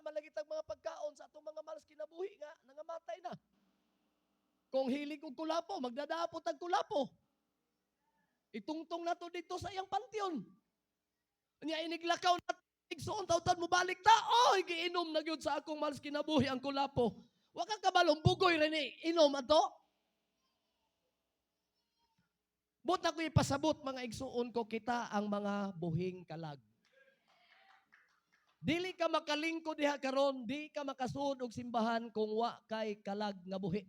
man lagi tag mga pagkaon sa atong mga mahal sa kinabuhi nga nangamatay na. Kung hilig og kulapo, magdadapot tag kulapo. Itungtong nato dito sa iyang pantheon. Nya iniglakaw na igsuon, tawtad mo balik ta, oy, giinom na gyud sa akong mahal sa kinabuhi ang kulapo. Wa ka kabalong bugoy rin ni inom ato. But ako ipasabot, mga igsuon ko, kita ang mga buhing kalag. Dili ka makalingkod diha karon, di ka makasuod og simbahan kung wa kay kalag nga buhi.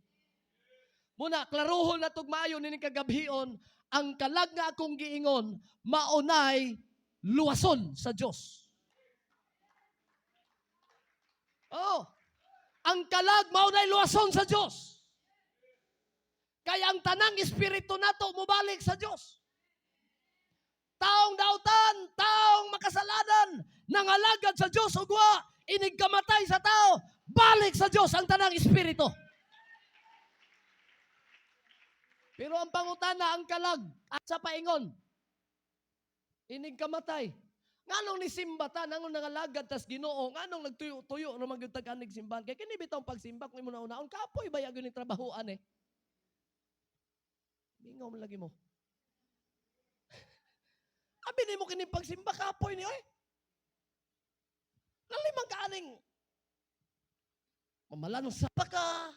Muna, klaruhon na tug maayo nining kagabhion, ang kalag nga akong giingon, maunay luwason sa Dios. Oh, ang kalag maunay luwason sa Dios. Kaya ang tanang espiritu nato mobalik sa Dios. Taong dautan, taong makasalanan, nangalagad sa Dios ug wa inig kamatay sa tao, balik sa Dios ang tanang espiritu. Pero ang pangutana, ang kalag, at sa paingon, inig kamatay. Nganong nisimba ta, nganong nangalagad tas Ginoo, nganong nagtuyo-tuyo ra man gyud tag anig simbahan? Kay kini bitawng pagsimba kung imo naunahon, kapoy ba gyud ning trabahoan eh. Mingaw man lagi mo. Abi nimo kini pagsimba kapoy ni oy. Lalimang kaaning mamalanong sa pa ka,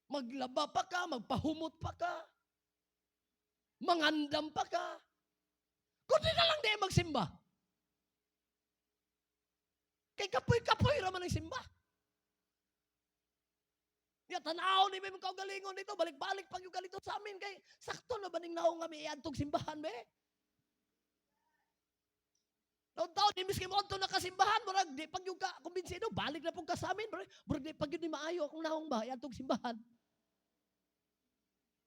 maglaba pa ka, magpahumot pa ka, mangandam pa ka. Kundi na lang di magsimba. Kay kapoy-kapoy ra man ang simba. Ya tanaw ni may mga kaugalingon dito, balik-balik pag yung galito sa amin kay sakto na ba ning naong nga miadtong simbahan be? Taon-taon, di miski mo adto na kasimbahan, murag di pag yung ka kumbinsido, balik na pong ka sa amin, murag, murag di pag yun di maayo akong naong ba, iadtong simbahan.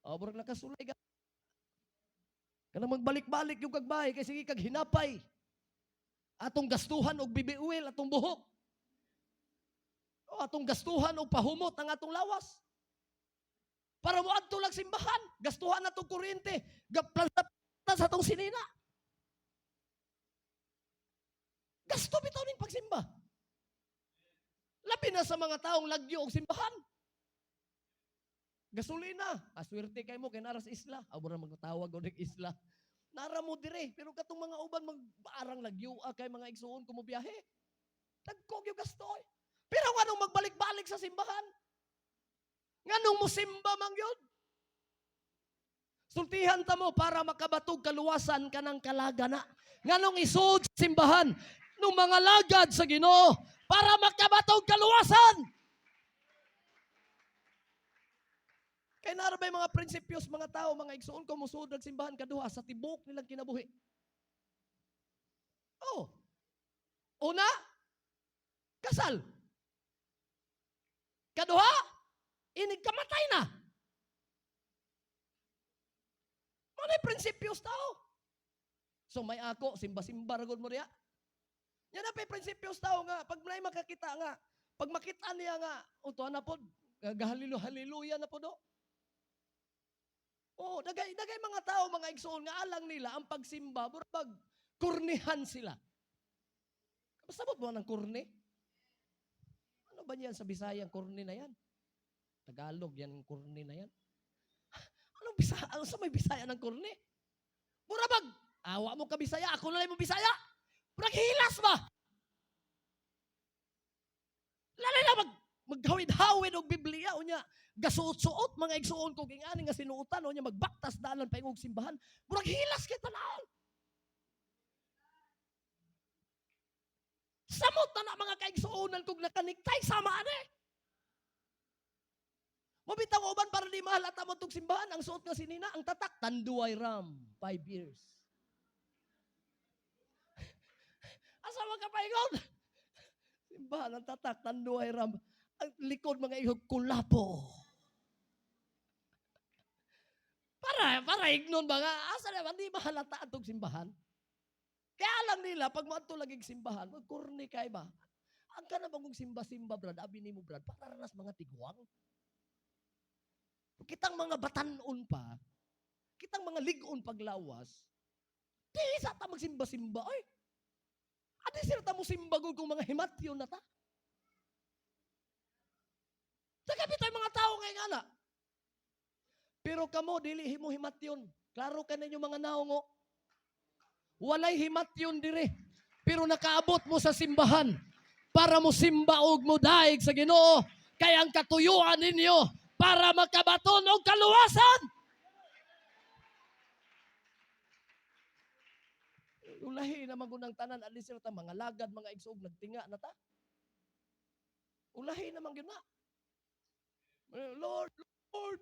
Oh, murag nakasulay ka. Kanang magbalik-balik yung kagbahay, kay sige kag hinapay. Atong gastuhan og baby oil, atong buhok. O atong gastuhan og pahumot ang atong lawas. Para mo adto lang simbahan, gastuhan atong kuryente, gaplansa sa atong sinina. Gasto bitaw ning pagsimba. Labi na sa mga taong lagyo og simbahan. Gasolina, aswerte kay mo kay nara sa isla. Abo ra magtawag og isla. Nara mo dire, pero katong mga uban magbaarang lagyo kay mga igsuon ko mo biyahe. Dagko gyud gasto oy. Pero nganong magbalik-balik sa simbahan? Nganong musimba man gyud? Sultihan ta mo para makabatog kaluwasan kanang kalaga na. Nganong isud sa simbahan nung mga lagad sa Ginoo para makabatog kaluwasan? Kay nara ba'y mga prinsipyos mga tao, mga igsuon ko musuod ang simbahan kaduha sa tibok nilang kinabuhi. Oh. Una, kasal. Kaduha, inig kamatay na. Ano yung prinsipyos tao? So may ako, simba-simba ragod mo riya. Yan na pa'y prinsipyos tao nga, pag may makakita nga, pag makita niya nga, uto na po, gahalilu-haliluya na po do. Oh, dagay dagay mga tao, mga igsoon nga alang nila ang pagsimba, murag kurnihan sila. Pasabot mo ng kurni? Ano ba niyan sa Bisaya ang kurni na yan? Tagalog yan ang kurni na yan. Anong Bisaya? Ano sa may Bisaya ng kurni? Murabag, awa mo ka Bisaya, ako na lang mo Bisaya. Murag hilas ba? Lalo na maghawid-hawid og Biblia unya gasuot-suot mga igsuon ko ging-ani nga sinuotan unya magbaktas dalan pa og simbahan. Murag hilas kay tan-awon. Samot na na mga kaigsuonan kog nakaniktay sama ani. Mabitaw uban para di mahalata mo tong simbahan, ang suot nga sinina, ang tatak, Tanduay Ram, 5 years. Asa man ka paingon? Simbahan ang tatak, Tanduay Ram. Ang likod mga ihog, kulapo. Para ignon ba nga, asa naman, di mahalata atong simbahan. Kaya lang nila, pag moadto lagi simbahan, magkurni kay ba? Ang kana bang simba-simba, brad, abi nimo, brad, para nas mga tigwang. Kitang mga batanon pa, kitang mga lig-on paglawas, di sa ta magsimba-simba, oy. Adi sila ta mo simba gud kung mga himatyon na ta. Daghan bitaw mga tao ngay ngana. Pero kamo dili himo himatyon. Klaro ka ninyo mga naong, oh. Walay himatyon dire. Pero nakaabot mo sa simbahan para mo simba og mo daig sa Ginoo kay ang katuyuan ninyo para makabaton og kaluwasan. Ulahi na man tanan, at least ta mga lagad, mga igsoon, nagtinga na ta. Ulahi naman gyud na. Lord, Lord,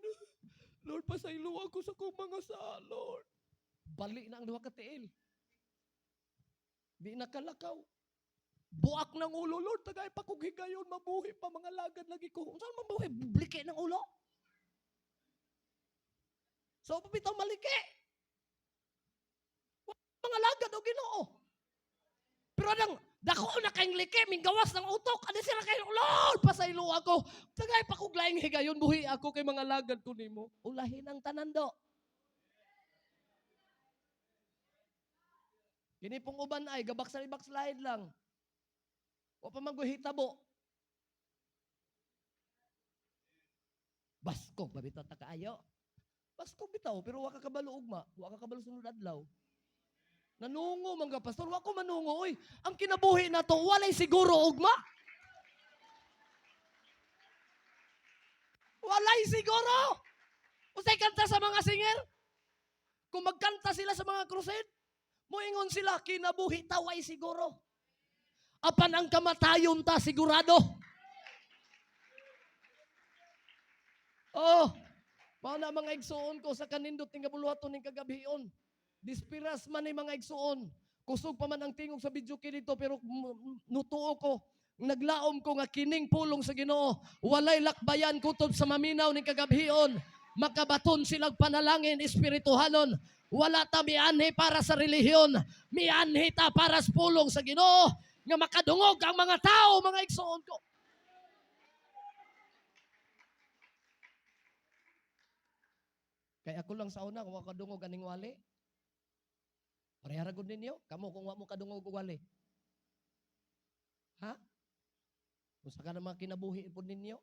Lord, pasaylo ako sa kong mga sala, Lord. Bali na ang duha ka tiil. Di nakalakaw. Buak ng ulo, Lord, tagay pa kog higayon, mabuhi pa mga lagad lagi ko. Unsa man mabuhi? Bliki ng ulo. So, bitaw maliki. Mga lagad o Ginoo. Pero anang dako na kayong liki, minggawas ng utok, ani sila kayo, Lord, pasaylo ako. Tagay pa kog laing higayon, buhi ako kay mga lagad ko nimo. Ulahin ang tanan do. Kini pong uban ay, gabak sa backslide lang. Wa pa man hitabo. Baskog, babitaw ta kaayo. Baskog bitaw, pero wa ka kabalo ugma, wa ka kabalo sunod adlaw. Nanungo man ka, pastor, wa ko manungo oy. Ang kinabuhi nato walay siguro ugma. Walay siguro. Unsay kanta sa mga singer? Kung magkanta sila sa mga crusade, moingon sila, kinabuhi ta way siguro. Apan ang kamatayon ta sigurado. Oh, mao na mga igsuon ko sa kanindot ning kabuluhaton ning kagabhion. Dispiras man ni mga igsuon. Kusog pa man ang tingog sa video dito, pero nutuo ko, naglaom ko nga kining pulong sa Ginoo walay lakbayan kutob sa maminaw ning kagabhion. Makabaton silag panalangin espirituhanon. Wala ta mianhi para sa relihiyon, mianhi ta para sa pulong sa Ginoo nga makadungog ang mga tao, mga igsuon ko. Kay ako lang sa una kung makadungog aning wali. Parehara gud ninyo, kamo kung wa mo kadungog og wali. Ha? Unsa ka na mga kinabuhi pod ninyo?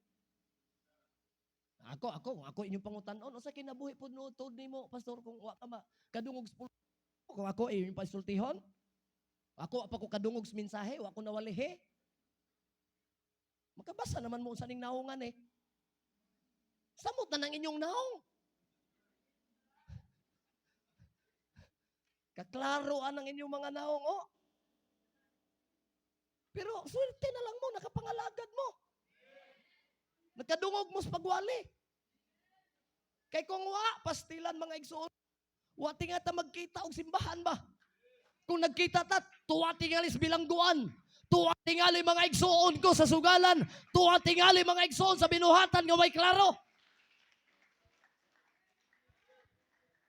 Ako inyong pangutan-on, unsa kinabuhi pod no tuod nimo, pastor, kung wa ka ma kadungog sa pulong? Kung ako inyong pasultihon, ako wa pa ko kadungog sa mensahe, wa ko nawalihi. Makabasa naman mo sa ning naungan eh. Samot na ng inyong naong. Kaklaro ang inyong mga naong, oh. Pero swerte na lang mo, nakapangalagad mo. Nakadungog mo sa pagwali. Kay kung wa, pastilan mga igsoon, wa tinga ta magkita og simbahan ba? Kung nagkita ta, tuwa tingali sa bilangguan. Tuwa tingali mga igsoon ko sa sugalan. Tuwa tingali mga igsoon sa binuhatan nga way klaro.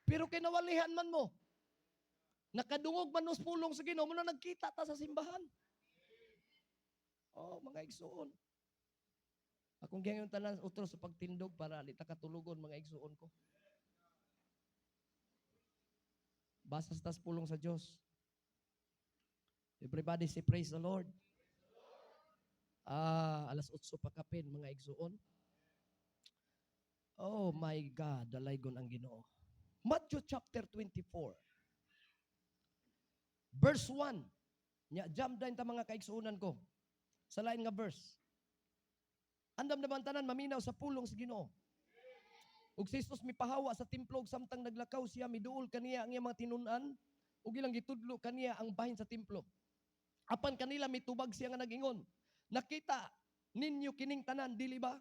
Pero kinawalihan man mo, nakadungog man nos pulong sa Ginoo, mo na nagkita ta sa simbahan. Oh, mga igsoon. Akong gihayon tanan utro sa pagtindog para di ta katulugon mga igsoon ko. Basa sa tas pulong sa Dios. Everybody say praise the Lord. Alas 8 pa kapin mga igsoon. Oh my God, dalaygon ang Ginoo. Matthew chapter 24. Verse 1. Nya jam dayon ta mga kaigsuonan ko. Sa lain nga verse. Andam naman tanan maminaw sa pulong sa Ginoo. Ug si Jesus mipahawa sa templo ug samtang naglakaw siya miduol kaniya ang iyang mga tinun-an ug ilang gitudlo kaniya ang bahin sa templo. Apan kanila mitubag siya nga nag-ingon, nakita ninyo kining tanan dili ba?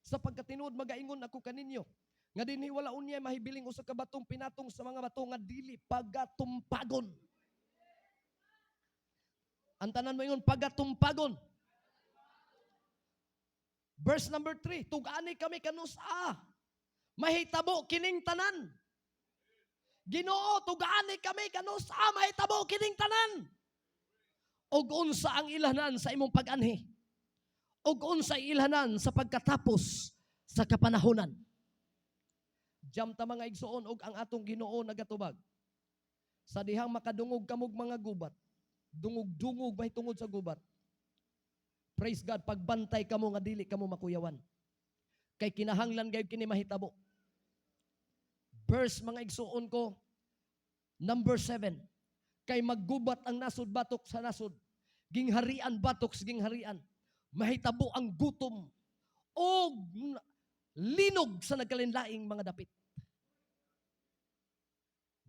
Sa pagkatinuod magaingon ako kaninyo nga dinhi wala unya mahibiling usa ka batong pinatong sa mga bato nga dili pagatumpagon. Ang tanan mo ingon pagatumpagon. Verse number 3, tug-ani kami kanus-a mahitabo kining tanan. Ginoo, tug-ani kami kanus-a mahitabo kining tanan. Og unsa ang ilhanan sa imong pag-anhi? Og unsa ilhanan sa pagkatapos sa kapanahonan? Jam ta mga igsoon og ang atong Ginoo nagatubag. Sa dihang makadungog kamog mga gubat, dungog-dungog mahitungod sa gubat. Praise God, pagbantay kamo nga dili kamo makuyawan. Kay kinahanglan gayud kini mahitabo. Verse, mga igsuon ko, number 7. Kay maggubat ang nasod batok sa nasod. Gingharian batok sa gingharian. Mahitabo ang gutom og linog sa nagkalinlaing mga dapit.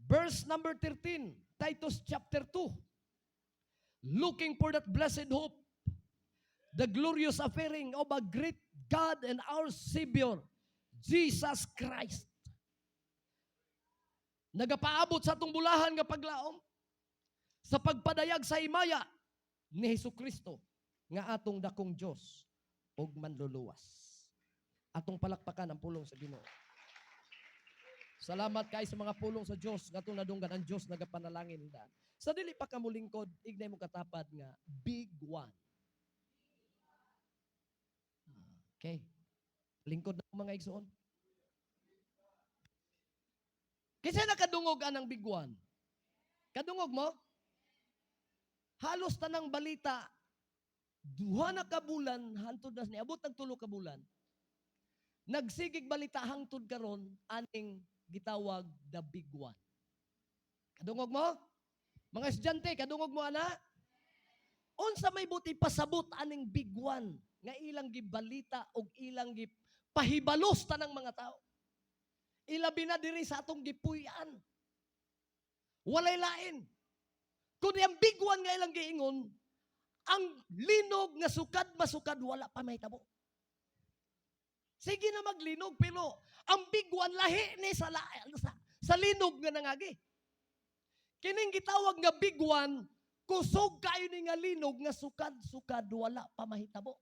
Verse number 13, Titus chapter 2. Looking for that blessed hope, the glorious appearing of a great God and our Savior, Jesus Christ. Nagapaabot sa atong bulahan nga paglaom sa pagpadayag sa himaya ni Hesus Kristo nga atong dakong Dios ug manluluwas. Atong palakpakan ang pulong sa Ginoo. Salamat kay sa mga pulong sa Dios nga atong nadunggan. Ang Dios nagapanalangin daan. Sa dili pa kamulingkod, ignay mo katapad nga big one. Okay. Lingkod na, mga igsoon. Kinsa nakadungog anang big one? Kadungog mo? Halos tanang balita, 2 na ka bulan, hantod na niabot ng 3 ka bulan. Nagsigig balita hangtod karon aning gitawag the big one. Kadungog mo? Mga estudyante, kadungog mo ana? Unsa may buti pasabot aning big one nga ilang gibalita og ilang gipahibalos tanang mga tao? Ilabi na diri sa atong gipuy-an. Walay lain kundi ang big one nga ilang giingon, ang linog nga sukad masukad wala pa mahitabo. Sige na maglinog, pero ang big one lahi ni sa linog nga nangagi. Kining gitawag nga big one, kusog kayo ni nga linog nga sukad-sukad wala pa mahitabo.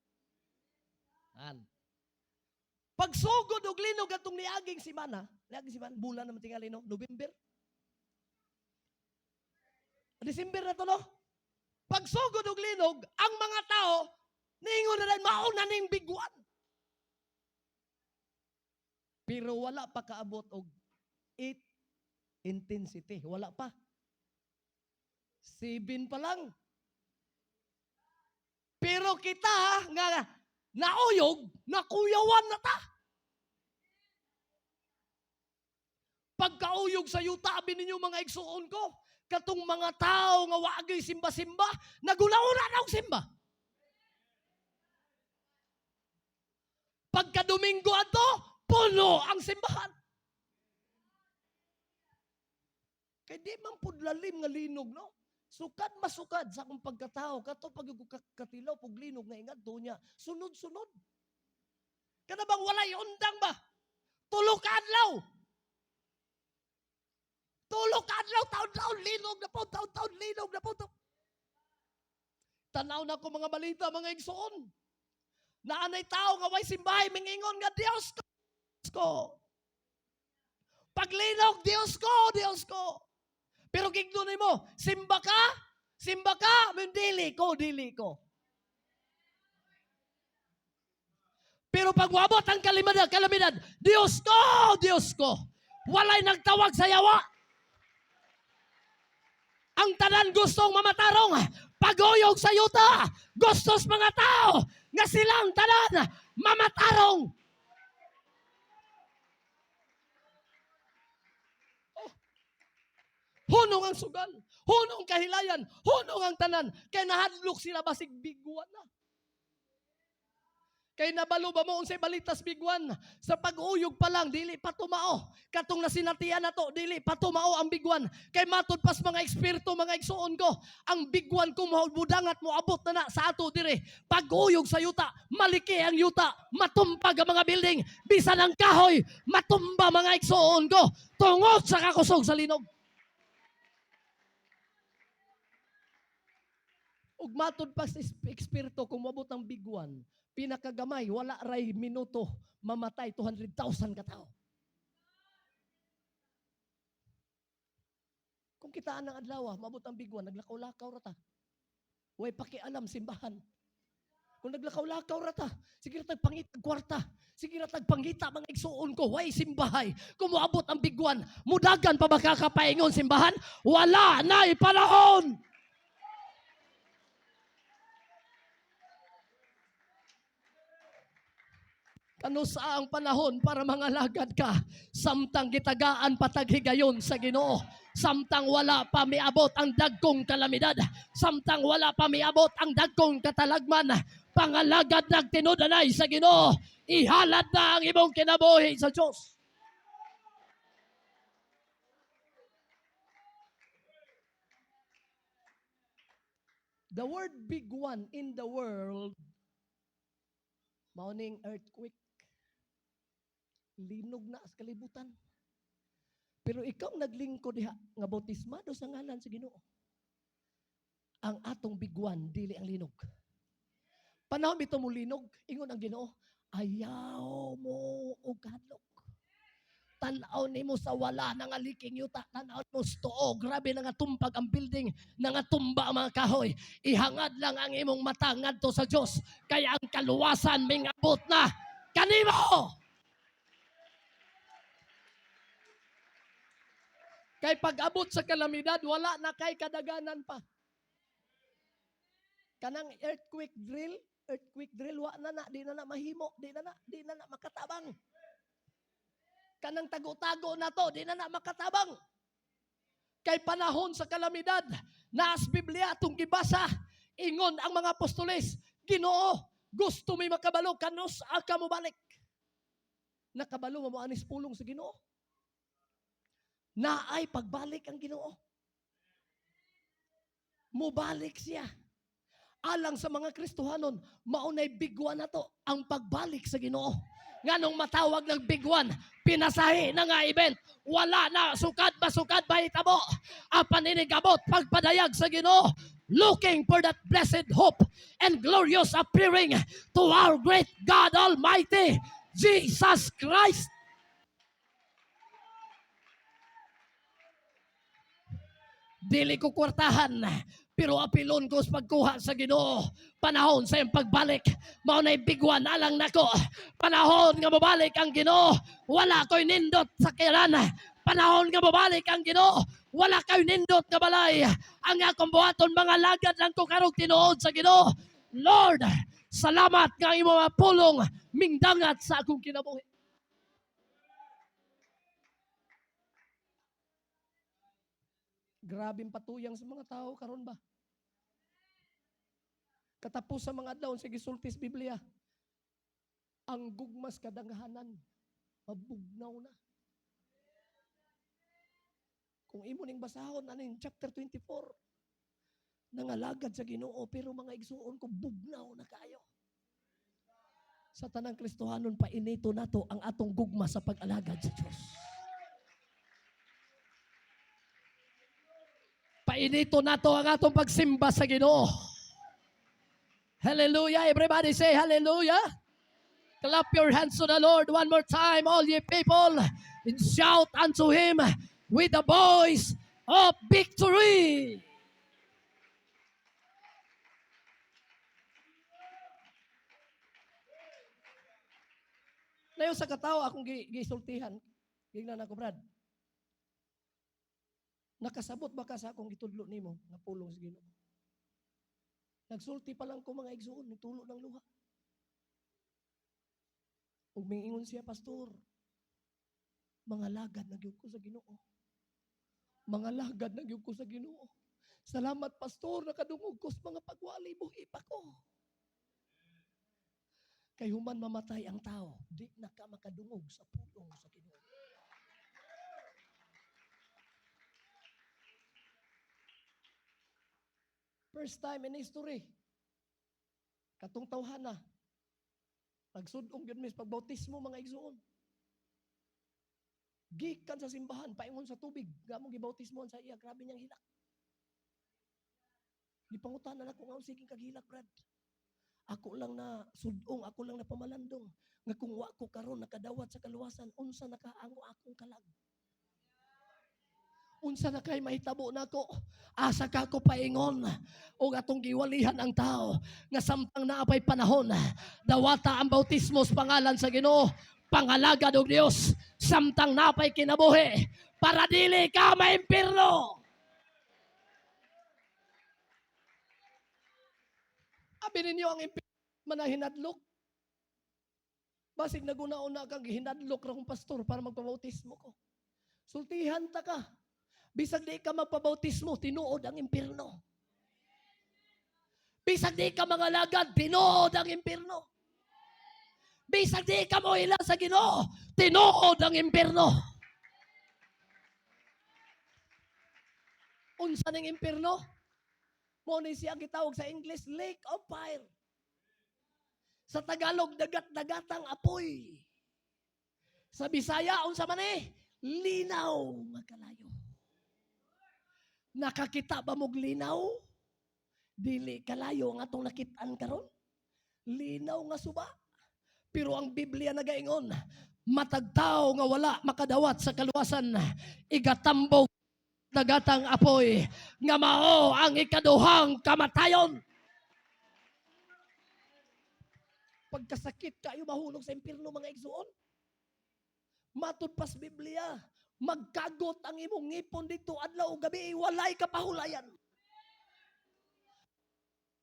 An. Pagsugod og linog atong niaging simana, bulan naman tingali, no, November. December na to, no? Pagsugod og linog, ang mga tao niingon na mao na ning big one. Pero wala pa kaabot og 8 intensity. Wala pa. 7 pa lang. Pero kita nga nauyog, nakuyawan na ta. Pagkauyog sa yuta, abi ninyo mga igsuon ko, katong mga tao nga waagay simba-simba, nagulauna na og simba. Pagka Domingo ato, puno ang simbahan. Kay di man pud lalim nga linog, no? Sukad masukad sa akong pagkatao, kato pag katilaw pug linog nga ingadto niya, sunod-sunod. Kana bang walay undang ba? 3 ka adlaw. 3 ka adlaw, taon-taon linog na po, taon-taon linog na po. Tanaw na ko mga balita, mga igsoon. Naanay tao nga way simbahay, mingingon nga, Diyos ko, Diyos ko. Paglinog, Diyos ko, Diyos ko. Pero gigno nimo, simba ka? Simba ka? Min, dili ko, dili ko. Pero pag wabot ang kalamidad, Diyos ko, Diyos ko. Walay nagtawag sa yawa. Ang tanan gustong mamatarong, paguyog sa yuta, gustos mga tao, nga silang tanan mamatarong. Oh. Hunong ang sugal, hunong kahilayan, hunong ang tanan, kay nahadlok sila basig bigwan na. Kay nabalo ba mo unsay balitas bigwan? Sa pag-uyog pa lang, dili pa tumao. Katong nasinatian na to, dili pa tumao ang bigwan. Kay matud pas mga eksperto, mga igsuon ko, ang bigwan kung budangat mo, abot na na sa ato dire. Pag-uyog sa yuta, maliki ang yuta, matumpag ang mga building, bisan ang kahoy, matumba mga igsuon ko, tungod sa kakusog sa linog. Ug matud pa sa eksperto, kung moabot ang bigwan, pinakagamay, wala ray minuto, mamatay 200,000 katao. Kung kitaan ng adlaw, maabot ang bigwan, naglakaw-lakaw ra ta. Way pakialam simbahan. Kung naglakaw-lakaw ra ta, sige ra tag pangita kwarta, sige ra tag pangita mga igsuon ko, way simbahay. Kung moabot ang bigwan, mudagan pa ba kakapaingon simbahan? Wala na'y panahon! Kanusa ang panahon para mangalagad ka samtang gitagaan pa tag higayon sa Ginoo? Samtang wala pa miabot ang dagkong kalamidad, samtang wala pa miabot ang dagkong katalagman, pangalagad nagtinud-anay sa Ginoo, ihalad na ang imong kinabuhi sa Dios. The word big one in the world, mao ning earthquake. Linog na sa kalibutan. Pero ikaw naglingkod diha nga bautismado sa ngalan sa Ginoo. Ang atong bigwan dili ang linog. Panahon bitaw mo linog, ingon ang Ginoo, ayaw mo og kahadlok. Tan-aw nimo sa wala nga liking yuta, tan-aw mo sa tuo, grabe na nga tumpag ang building, na nga tumba ang mga kahoy. Ihangad lang ang imong mata ngadto sa Dios, kay ang kaluwasan mingabot na kanimo. Kay pag-abot sa kalamidad, wala na kay kadaganan pa. Kanang earthquake drill, wa na na, di na na mahimo, di na na makatabang. Kanang tago-tago na to, di na na makatabang. Kay panahon sa kalamidad, naas Biblia atong gibasa, ingon ang mga apostoles, "Ginoo, gusto mi makabalo, kanus ka mo balik?" Nakabalo mo anis pulong sa Ginoo. Naay pagbalik ang Ginoo. Mubalik siya. Alang sa mga Kristohanon, maunay bigwan na to ang pagbalik sa Ginoo. Nganong matawag ng bigwan, pinasahi na nga event, wala na sukad masukad mahitabo. Apan inigabot pagpadayag sa Ginoo, looking for that blessed hope and glorious appearing to our great God Almighty, Jesus Christ. Dili ko kwartahan, pero apilon ko sa pagkuha sa Ginoo. Panahon sa iyang pagbalik, mao na'y bigwan alang nako. Panahon nga mobalik ang Ginoo, wala ko'y nindot sakyanan. Panahon nga mobalik ang Ginoo, wala ko'y nindot nga balay. Ang akong buhaton, mangalagad lang ko karong tinuod sa Ginoo. Lord, salamat nga ang imong mga pulong mingdangat sa akong kinabuhi. Grabing patuyang sa mga tao karon ba? Katapos sa mga adlaw sa gisulti sa Biblia, ang gugmas kadaghanan mabugnaw na. Kung imo ning basahon aning chapter 24, nangalagad sa Ginoo pero mga igsuon ko bugnaw na kayo. Sa tanang Kristohanon, painito nato ang atong gugma sa pag-alagad sa Dios. Painito nato ang atong pagsimba sa Ginoo. Hallelujah. Everybody say hallelujah. Clap your hands to the Lord one more time, all ye people, and shout unto Him with the voice of victory. Nayo sa katao akong gisultihan. Gingnan ako, Brad. Nakasabot ba ka sa akong gitudlo nimo nga pulong sa Ginoo? Nagsulti pa lang ko, mga igsuon, nitulo ng luha. Ug mingingon siya, "Pastor, mangalagad na gyud ko sa Ginoo. Mangalagad na gyud ko sa Ginoo. Salamat, pastor, nakadungog ko sa mga pagwali, buhi pa ko." Kay human mamatay ang tao, di na ka makadungog sa pulong sa Ginoo. First time in history, katong tawhana, nagsudong yun mis pagbautismo, mga igsuon. Gikan sa simbahan, paingon sa tubig, gamong gibautismo sa iya, grabe niyang hilak. Gipangutan na ako nga, "Sige kag hilak, Brad." "Ako lang na sudong, ako lang na pamalandong, nga kung wa ko karon nakadawat sa kaluwasan, unsa nakaango akong kalag? Unsa na kay mahitabo nako? Asa ka ko paingon?" O atong giwalihan ang tao nga samtang naapay panahon, dawata ang bautismo sa pangalan sa Ginoo, pangalagad og Dios samtang napay kinabuhi para dili ka maimpirno. Abi ninyo ang impirno manahinadlok. Basig naguna-una kang gihinadlok ra kong pastor para magpabautismo ko. Sultihan ta ka. Bisag di ka magpabautismo, tinuod ang impirno. Bisag di ka mangalagad, tinuod ang impirno. Bisag di ka mohila sa Ginoo, tinuod ang impirno. Unsa ning impirno? Mao ni siya gitawag sa English, lake of fire. Sa Tagalog, dagat-dagatang apoy. Sa Bisaya, unsa man eh? Linaw nga kalayo. Nakakita ba mog linaw? Dili kalayo ang atong nakit-an karon. Linaw nga suba. Pero ang Biblia nagaingon, matag tawo nga wala makadawat sa kaluwasan, igatambog dagatang apoy nga mao ang ikaduhang kamatayon. Pagkasakit kayo mahulog sa impirno, mga igsuon. Matud pas Biblia, magkagot ang imong ngipon dito adlaw ug gabi, walay kapahulayan.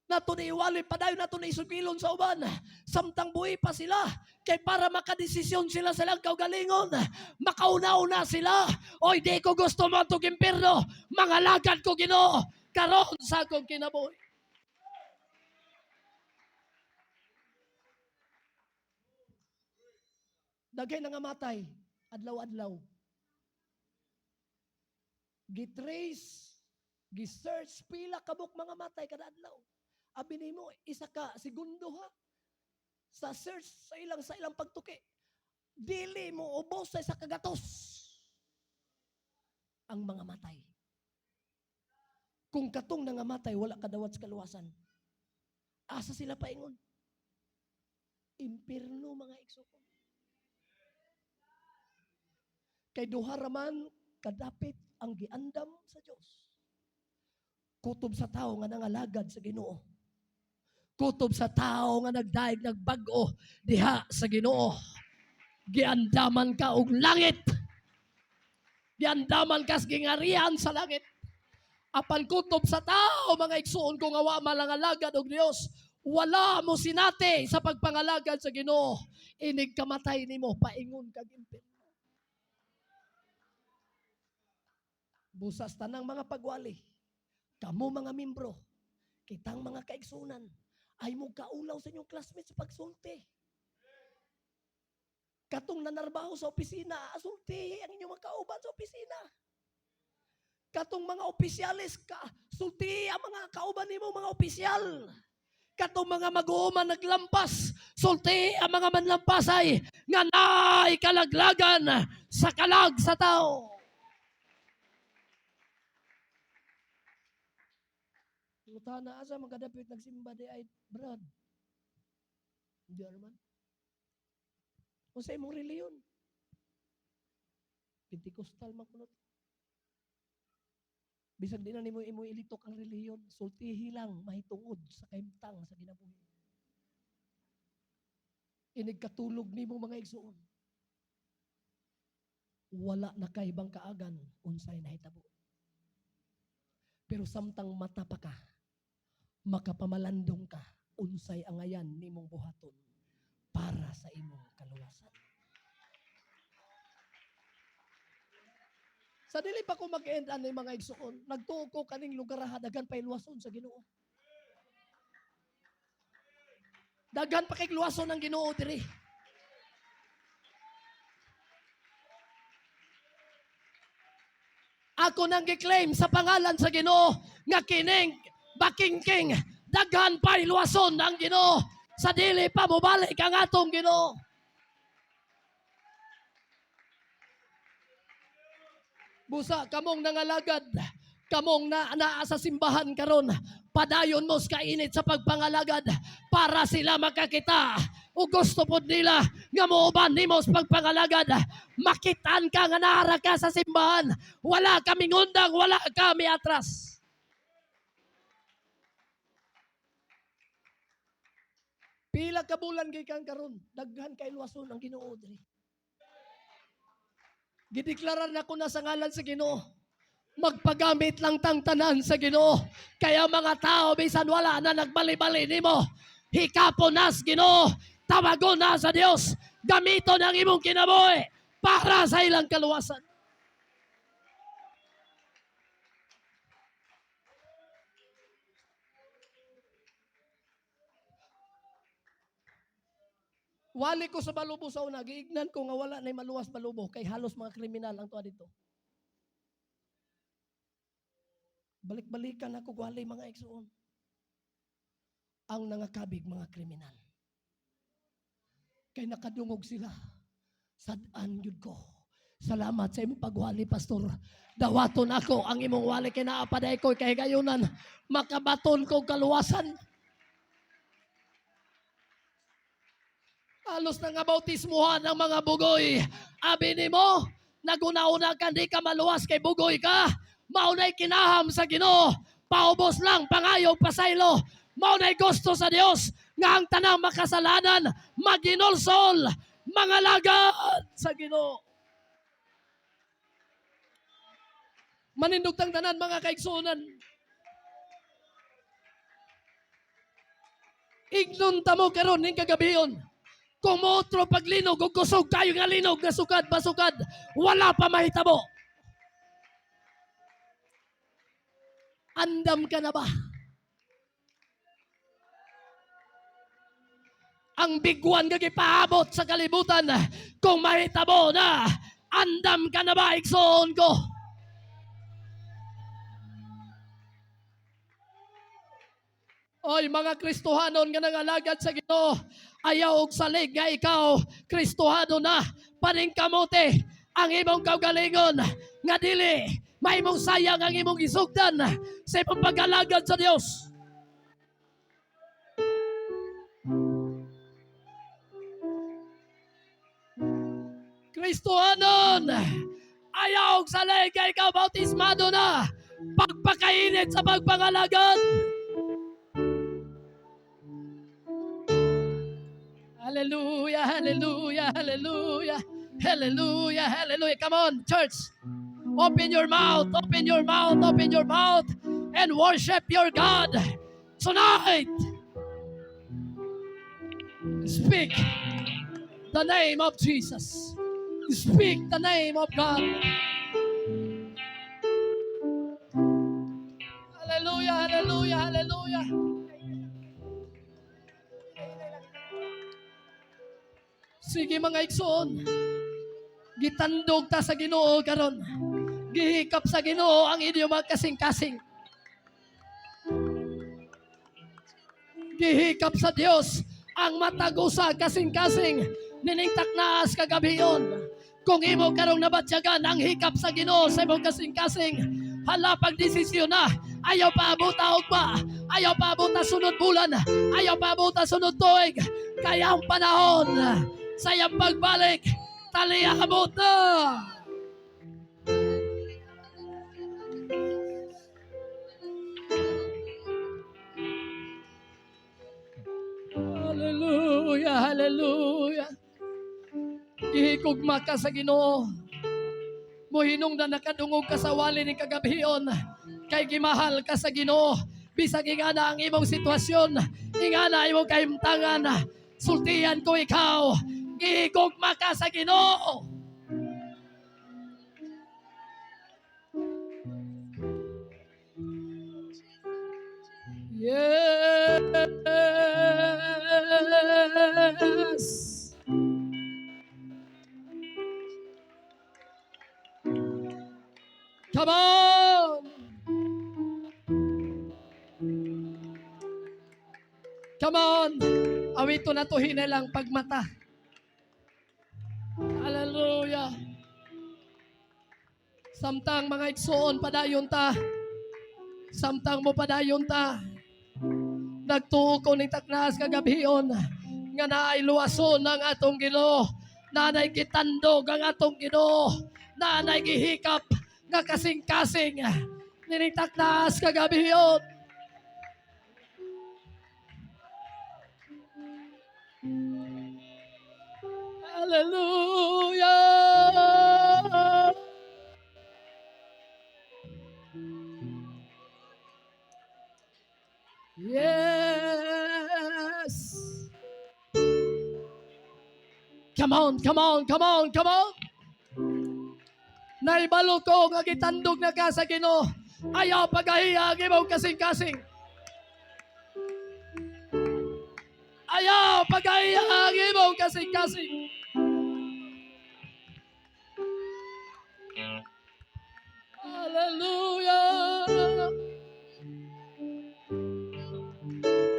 Nato ni iwali padayon nato ni isukilon sa uban samtang buhi pa sila kay para makadesisyon sila sa ilang kaugalingon, makauna-una sila, "Oy, di ko gusto mo atong impierno, mangalagad ko Ginoo karon sa akong kinabuhi." Daghay nangamatay adlaw-adlaw. Gitrace, gisearch pila kabuk mga matay kada adlaw. Abi nimo isa ka segundo ha sa search sa ilang pagtuki. Dili mo ubos sa isa kagatos ang mga matay. Kung katong nangamatay wala kadawat sa kaluwasan, asa sila paingon? Impirno, mga igsoon. Kay duha raman kadapit ang giandam sa Dios. Kutob sa tao nga nangalagad sa Ginoo. Kutob sa tao nga nagdaig nagbag-o diha sa Ginoo. Giandaman ka og langit. Giandaman ka sa gingarian sa langit. Apan kutob sa tao, mga igsuon ko, nga wa malangalagad og Dios, wala mo sinati sa pagpangalagad sa Ginoo, inig kamatay nimo paingon kag impierno. Busas tanang mga pagwali, kamo mga membro, kitang mga kaigsunan, ay mo kaulaw sa inyong classmates sa pagsulti. Katong nanarbaho sa opisina, sulti ang inyong mga kauban sa opisina. Katong mga opisyalis, ka, sulti ang mga kauban nimo mga opisyal. Katong mga mag-uuman naglampas, sulti ang mga manlampasay nga naay kalaglagan sa kalag sa tao. Lutana, asa man kadapit nagsimba di ay, Brad? Hindi naman. Unsa imong reliyon? Pentecostal man kuno. Bisag di na nimo imo ilitok ang reliyon, sultihi lang mahitungod sa kahimtang sa kinabuhi. Inig katulog nimo, mga igsuon, wala na kay ibang kaagan unsay nahitabo. Pero samtang mata pa ka, makapamalandong ka, unsay angayan nimong buhaton para sa imong kaluwasan. Sa dili pa ko mag-end ani, mga igsuon, nagtuo ko kaning lugar ha, daghan pa luwason sa Ginoo. Daghan pa kay luwason ang Ginoo diri. Ako nang gi-claim sa pangalan sa Ginoo nga kining Bakingking daghan pa luwason ang Ginoo sa dili pa mobalik ang atong Ginoo. Busa kamong nangalagad, kamong na naa sa simbahan karon, padayon mo sa kainit sa pagpangalagad para sila makakita o gusto pod nila nga muuban nimo sa pagpangalagad. Makitaan ka nga naara ka sa simbahan, wala kami ngundang, wala kami atras. Pila ka bulan gikan karon, daghan kay luwason ang Ginoo diri. Gideklarar na ko na sa ngalan sa Ginoo. Magpagamit lang tang tanan sa Ginoo. Kaya mga tao bisan wala na nagbali-bali nimo, hikapon na sa Ginoo, tawagon na sa Dios. Gamiton ang imong kinabuhi para sa ilang kaluwasan. Wali ko sa Balubo sa una, giignan ko nga wala na maluwas Balubo kay halos mga kriminal ang tuwa dito. Balik-balikan ako wali, mga igsoon. Ang nangakabig mga kriminal. Kay nakadungog sila. Sad-an gyud ko. Salamat sa imong pagwali, pastor. Dawaton ako ang imong wali kay naa pa diay ko kahigayunan. Makabaton ko kaluwasan. Halos na nga bautismuhan ang mga bugoy. Abi nimo, naguna-una ka, di ka maluwas kay bugoy ka. Maunay kinaham sa Ginoo. Paubos lang, pangayog, pasaylo. Maunay gusto sa Dios nga ang tanang makasalanan, maginulsol, mangalagad sa Ginoo. Manindog tang tanan, mga kaigsuonan. Ignon ta mo karon ning kagabion. Kung mootro paglinog og kusog kayo nga linog nga sukad basukad, wala pa mahitabo. Andam ka na ba? Ang bigwan nga gipaabot sa kalibutan, kung mahitabo na, andam ka na ba, igsoon ko? Oy, mga Kristohanon nga nangalagad sa Ginoo, ayaw og salig nga ikaw Kristohano na, paningkamote ang imong kaugalingon nga dili mahimong sayang ang imong gisugdan sa imong pag-alagad sa Dios. Kristohanon, ayaw og salig nga ikaw bautismado na, pagpakainit sa pagpangalagad. Hallelujah, hallelujah, hallelujah, hallelujah, hallelujah. Come on, church. Open your mouth, open your mouth, open your mouth, and worship your God tonight. Speak the name of Jesus. Speak the name of God. Hallelujah, hallelujah, hallelujah. Sige, mga igsoon, gitandog ta sa Ginoo karon. Gihikap sa Ginoo ang inyong mga kasing-kasing. Gihikap sa Dios ang matag usa kasing-kasing nining taknaas kagabion. Kung imo karong nabatyagan ang hikap sa Ginoo sa imong kasing-kasing, hala, pagdesisyon na. Ayaw pa abuta ugma, ayaw pa abuta sunod bulan, ayaw pa abuta sunod tuig. Kaya ang panahon sa iyang pagbalik, taliabot na. Hallelujah, hallelujah. Gihigugma ka sa Ginoo. Mohinong na nakadungog ka sa wali ni kagabion. Kay gimahal ka sa Ginoo. Bisag ingana ang imong sitwasyon, ingana imong kahimtangan, sultian ko ikaw, gihigugma ka sa Ginoo. Yes. Come on! Come on! Awito na to hinelang pagmata. Hallelujah! Samtang mga igsoon padayon ta. Samtang mo padayon ta. Nagtuo ko ning taknas kagabion nga naay luwason ang atong Ginoo. Naanay gitandog ang atong Ginoo. Naanay gihikap nga kasing-kasing nining taknas kagabion. Hallelujah! Yes! Come on, come on, come on, come on. Naibalo ko nga gitandog na ka sa Ginoo. Ayaw pagahiya ang imong kasing-kasing. Ayaw pagahiya ang imong kasing-kasing. Hallelujah!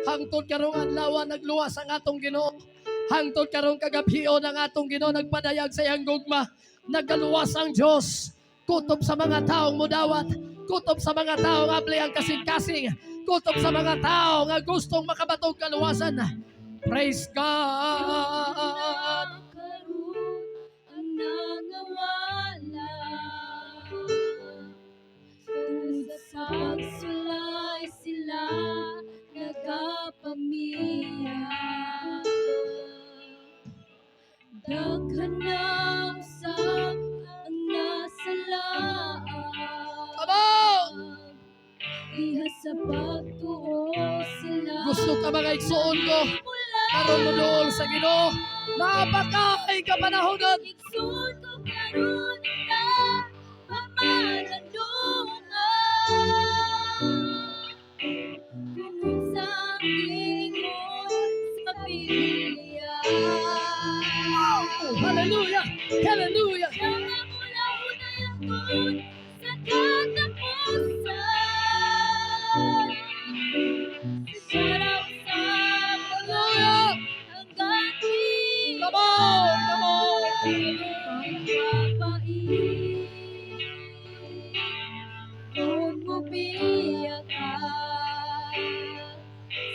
Hangtod karong adlaw nagluwas ang atong Ginoo. Hangtod karong kagabhion ang atong Ginoo nagpadayag sa iyang gugma. Nagaluwas ang Dios. Kutob sa mga taong mudawat, kutob sa mga taong abli ang kasing-kasing, kutob sa mga tao nga gustong makabatog kaluwasan. Praise God! Karon ang nangawala tungod sa pagsulay sila nagapamiya. Daghan na usab ang nasalaan Come on! diha sa pagtuo sila. Gusto ka, mga igsuon ko, karon mo dool sa Ginoo. Napakay kapanahonan. Igsoon ko, karon ta pamalandungan kung unsa ang giingon sa Biblia. Oh, hallelujah! Hallelujah! Siya nga mulaunay ang tuod sa katapusan. Siya raw sa Hallelujah! ang gati. Come on! Come on! Pagpapait kung mubiya ka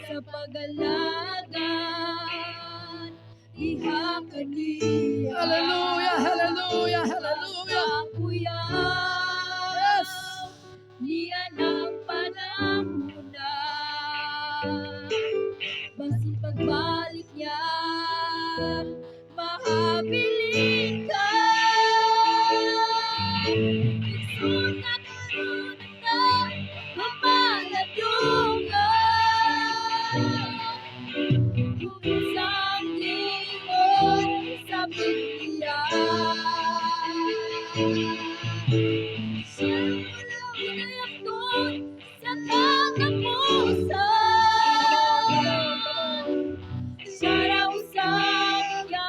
sa pag-alagad iha kaniya. Hallelujah! Hallelujah! Hallelujah! Kuya, Yes! niya ng panahon na basin pagbalik niya mahabilin ka. Igsoon ka, karon ta pamalandungan kung unsang giingon sa Biblia. Siya ang tuod sa katapusan. Siya raw sa iya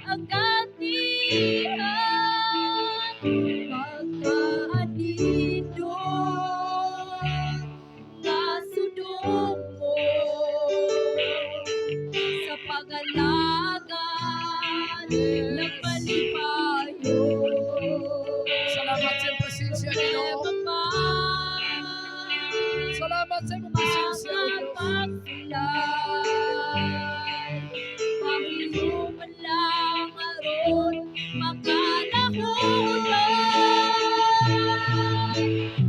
ang katihan. Pagkaanindot nga sudong mo sa pag-alagad nagmalipayo. Salamat sa iyong presensya, Ginoo. Salamat sa iyong presensya, O Diyos. Pahiluman lang aron makalahutan.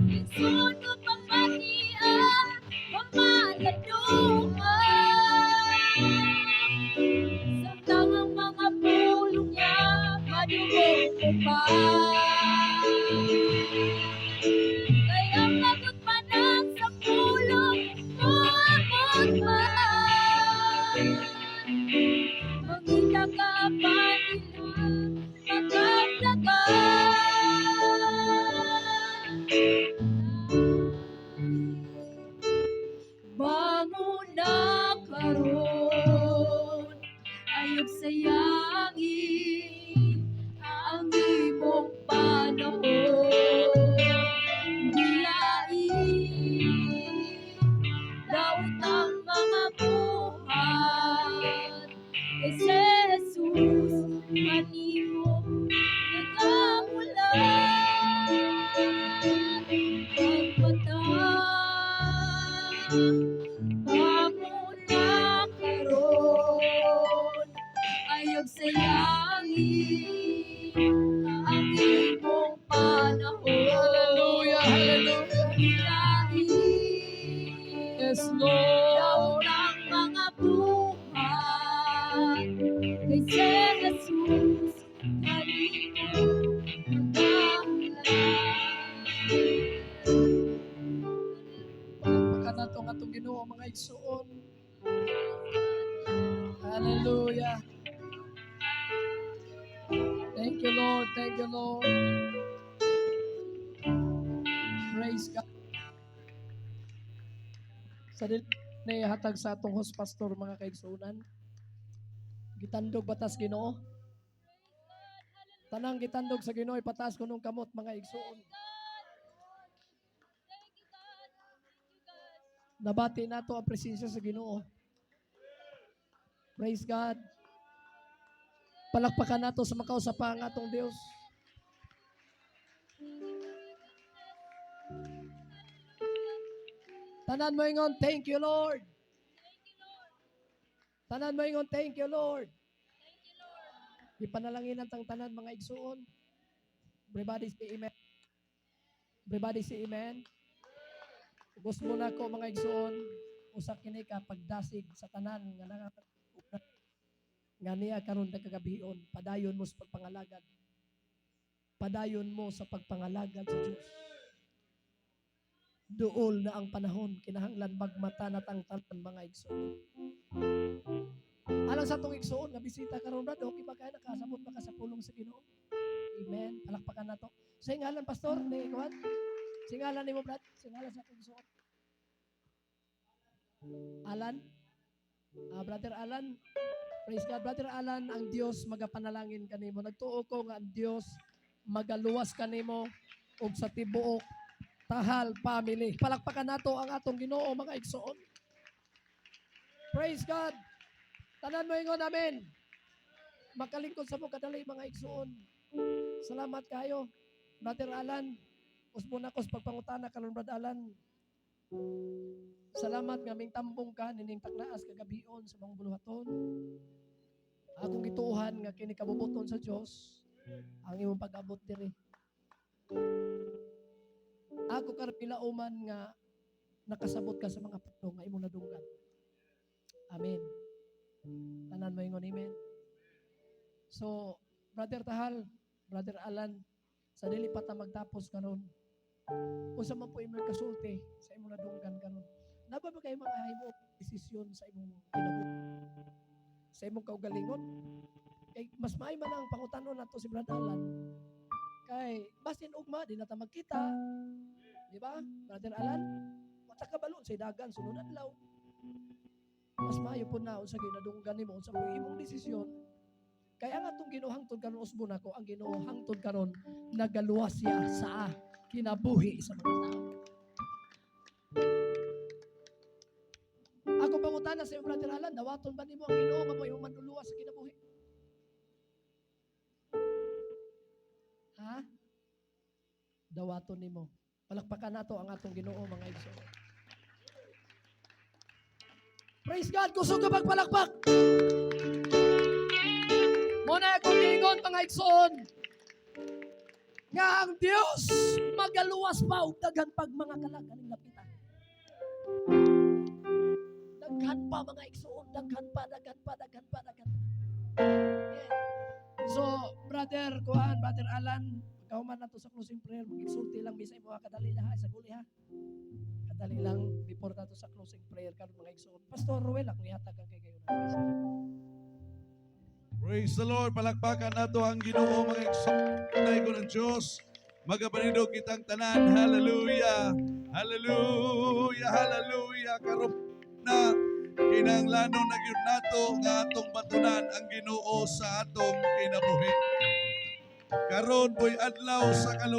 Igsoon ko, pamatian, pamalandungan samtang ang mga pulong niya madungog mo pa. Kay ang kagutmanan sa pulong moabot pa. Mangita ka pa nila magaplagan. Bangon na karon, ayog sayangin ang imong panahon. Biyain daot ang mga buhat kay si Jesus kanimo nagahulat. Pagpata, bangon na karon, ayog sayangin ang imong panahon. Hallelujah! Hallelujah! Biyain Yes, Lord! daot ang mga buhat kay si Jesus kanimo nagahulat. Palakpakan nato ang atong Ginoo, mga igsuon. Hallelujah. Thank you, Lord. Thank you, Lord. Praise God. Sa dili na hatag sa atong host pastor, mga kaigsunan. Gitandog ba tas Ginoo? Tanang gitandog sa Ginoo, ipataas kunong kamot, mga igsuon. Thank you, God. Thank you, God. Nabati nato ang presensya sa Ginoo. Praise God. Palakpakan nato sa makausapa ang atong Dios. Tanan mo ingon, "Thank you, Lord." Thank you, Lord. Tanan mo ingon, "Thank you, Lord." Thank you, Lord. Ipanalangin ang tanan, mga igsuon. Everybody say amen. Everybody say amen. Gusto mo na ko, mga igsuon, usa kini ka pagdasig sa tanan nga nga niya karon nagkagabion, padayon mo sa pagpangalagad. Padayon mo sa pagpangalagad sa Dios. Duol na ang panahon, kinahanglan magmata na tang tanan, mga igsuon. Alang sa atong igsuon nga bisita karon, brad, okay ba kay nakasabot ba ka sa pulong sa Ginoo? Amen. Palakpakan nato. Sa ngalan, pastor, ni kuan? Sa ngalan nimo, brad? Sa ngalan sa atong igsuon. Alan? Ah, Brother Alan. Praise God. Brother Alan, ang Dios magapanalangin kanimo. Nagtuo ko nga ang Dios magaluwas kanimo ug sa tibuok Tahal family. Palakpakan nato ang atong Ginoo, mga igsuon. Praise God. Tanan mo ingon, "Amen." Makalingkod sa mo kadali, mga igsuon. Salamat kayo. Brother Alan, usbo na ko sa pagpangutana karon, Brother Alan. Salamat nga ming tambong ka nining taknaas kagabion sa mga buluhaton. Akong gituohan nga kini kabubuton sa Dios ang imong pag-abot diri. Ako karon gilauman nga nakasabot ka sa mga pulong nga imong nadunggan. Amen. Tanan mo ingon, "Amen." So, Brother Tahal, Brother Alan, sa dili pa ta magtapos karon, unsa man po imong kasulti sa imong nadunggan karon? Naa ba kay mga himo desisyon sa imong kinabuhi? Sa imong kaugalingon? Kay mas maay man ang pangutanon nato si Brother Alan. Kay basin ugma di na ta magkita. Di ba? Brother Alan, wa ta kabalo sa dagan sunod adlaw. Mas maayo po na unsa ginadunggan nimo, unsa po imong desisyon. Kay ang atong Ginoo hangtod karon, usbon ako, ang Ginoo hangtod karon nagaluwas siya sa kinabuhi sa mga tao. Ako pangutana sa imong, Brother Alan, dawaton ba nimo ang Ginoo nga mo imong manluluwas sa kinabuhi? Ha? Dawaton nimo. Palakpakan nato ang atong Ginoo, mga igsoon. Praise God! Kusog ka pagpalakpak! Muna akong giingon, mga igsoon, nga ang Dios magaluwas pa og daghan pag mga kalag aning lapitan. Daghan pa, mga igsoon, daghan pa, daghan pa, daghan pa, daghan pa. Yeah. So, brother kuan, Brother Alan, pagkahuman nato sa closing prayer, mag-exulti lang bisa imo, kadali na ha, sa guli ha. Kadali lang before nato sa closing prayer karon, mga igsoon. Pastor Ruel, akong ihatag ang kay kayo na. Praise the Lord. Palakpakan nato ang Ginoo, mga igsoon ko ng Diyos. Magapanindog kitang tanan. Hallelujah. Hallelujah. Hallelujah. Karon na kinahanglanon na gyud nato nga atong batunan ang Ginoo sa atong kinabuhi. Karon po'y adlaw sa kaluwasan.